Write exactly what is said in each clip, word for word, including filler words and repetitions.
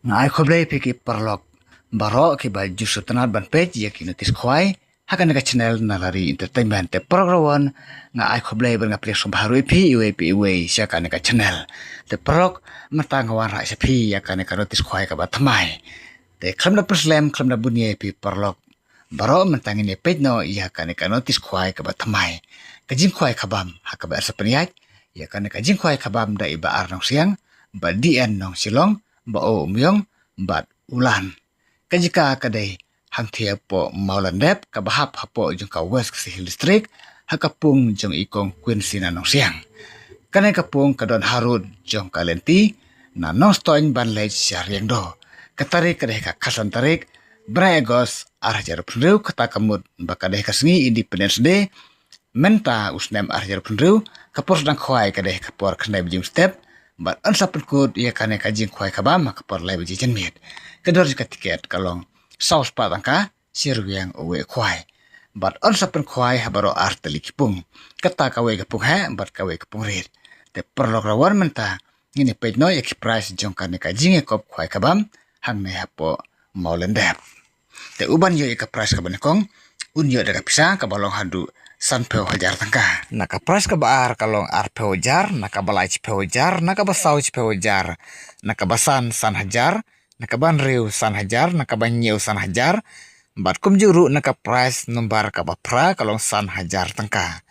Nga ai khublei phi ki paralok baroh kiba ju sngewtynnat ban peit ïa ki notice khwai ha kane ka channel Nalari Entertainment. Te paralok rawon, nga ai khublei bad nga pdiang sngewbha ruh ïa phi iwei pa iwei sha kane ka channel. Te paralok, mynta nga wanrah sha phi ïa kane ka notice khwai kaba thymmai. Te khlem da pynslem, khlem da bun ïa phi paralok baroh, mynta ngin ïa peit noh ïa kane ka notice khwai kaba thymmai. Ka jingkhwai khabam ha kaba ar sa pynïaid ïa kane ka jingkhwai khabam da i Bah R Nongsiang, Bah D N Nongshillong, Bah O Umïong bad u Lan. Ka jaka ka dei hangthie hapoh Mawlyndep kaba hap hapoh jong ka West Khasi Hills District, ha ka pung jong i Kong Quincy na Nongsiang. Kane ka pung ka don harud jong ka lynti na Nongstoiñ ban leit sha Riangdo. Ka tarik ka dei ka khatsan tarik bnai August ar hajar arphew hynriew, kata ka mut ba ka dei ka sngi Independence Day mynta u snem ar hajar arphew hynriew. Ka por sdang khwai ka dei ka por khyndai baje mynstep bad yn sa pynkut ïa kane ka jingkhwai khabam ha ka por lai baje janmiet. Ka dor jong ka tiket ka long saw spah tyngka, shi ryngwiang uwei u khwai. Bad yn sa pynkhwai ha baroh ar tylli ki pung, kata kawei ka pung heh bad kawei ka pung rit. Te paralok rawon, mynta ngin ïa peit noh ïa ki prize jong kane ka jingïakop khwai khabam hangne hapoh Mawlyndep. Te uban ïoh ïa ka prize kaba nyngkong un ïoh da ka pisa kaba long haduh sanphew hajar tyngka. Na ka prize kaba ar ka long arphew hajar, na kaba lai shiphew hajar, na kaba saw shiphew hajar, na kaba san san hajar, na kaba hynriew san hajar, na kaba hynñiew san hajar, bad kumjuh ruh na ka prize number kaba phra ka long san hajar tyngka.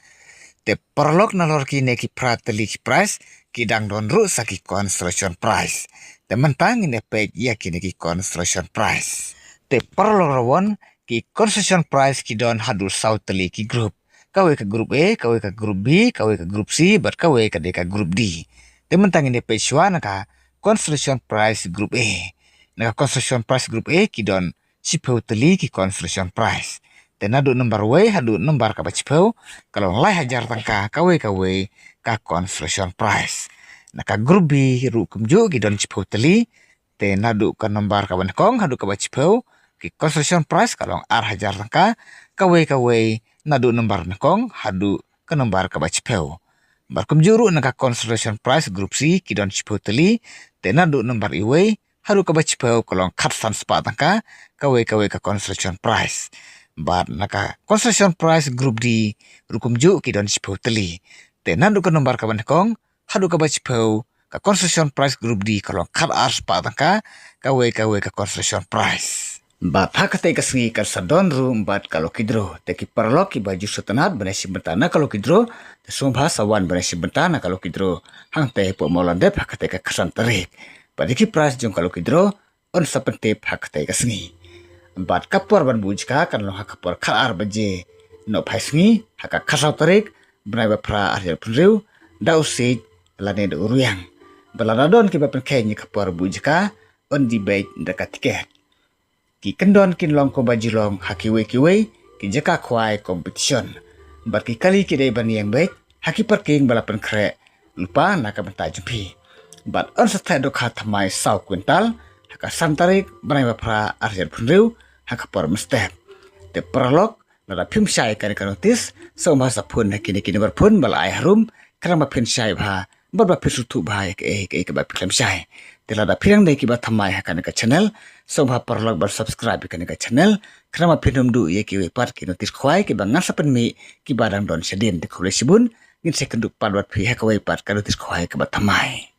Te paralok, nalor kine ki phra tylli ki prize ki dang don ruh sa ki consolation prize. Te mynta ngin ïa peit ïa kine ki consolation prize. Te paralok rawon, ki consolation prize ki don haduh saw tylli ki group. Kawei ka group A, kawei ka group B, kawei ka group C bad kawei ka dei ka group D. Te mynta ngin ïa peit shuwa na ka consolation prize group A. Na ka consolation prize group A ki don shiphew tylli ki consolation prize. Te naduh number wei haduh number kaba shiphew ka long lai hajar tyngka kawei kawei ka consolation prize. Na ka group B ruh kumjuh ki don shiphew tylli. Te naduh ka number kaba nyngkong haduh kaba shiphew, ki consolation prize ka long ar hajar tyngka kawei kawei, naduh number nyngkong haduh ka number kaba shiphew. Bad kumjuh ruh na ka consolation prize group C ki don shiphew tylli. Te naduh number iwei haduh kaba shiphew ka long khatsan spah tyngka kawei kawei ka consolation prize. Bad na ka consolation prize group D ruh kumjuh ki don shiphew tylli. Te naduh ka number kaba nyngkong haduh kaba shiphew, ka consolation prize group D ka long khatar spah tyngka kawei kawei ka consolation prize. Bad ha katei ka sngi kan sa don ruh bad ka lucky draw. Te ki paralok kiba ju sngewtynnat ban ïashim bynta na ka lucky draw, te sngewbha sa wan ban ïashim bynta na ka lucky draw hangtei hapoh Mawlyndep ha katei ka khatsan tarik. Bad ïa ki prize jong ka lucky draw yn sa pyntip ha katei ka sngi. Bad ka por ban buh jaka kan long ha ka por khatar baje nohphai sngi ha ka khatsaw tarik bnai ba phra ar hajar arphew hynriew, da u siej lane da u rwiang. Bad lada don kiba pynkheiñ ïa ka por buh jaka, yn dih beit da ka tiket. Ki kyndon kin long kumba ju long ha kiwei kiwei ki jaka khwai competition. Bad ki kali ki dei ban ïeng beit ha ki parking ba la pynkhreh lypa na ka bynta jong phi. Bad yn sa theh dohkha thymmai saw kwintal ha ka san tarik bnai ba phra ar hajar arphew hynriew ha ka por mynstep. Te paralok, lada phim shai ïa kane ka notice, sngewbha sa phone ha kine ki number phone ba la ai harum, khnang ba phin shai bha bad ba phin sngewthuh bha ïa kaei kaei kaba phi khlem shai. Te lada phi dang dei kiba thymmai ha kane ka channel, sngewbha paralok ban subscribe ïa kane ka channel, khnang ba phin ym duh ïa kiwei pat ki notice khwai kiba ngan sa pynmih kiba dang don shadien. Te khublei shibun, ngin sa ïakynduh pat bad phi ha kawei pat ka notice khwai kaba thymmai.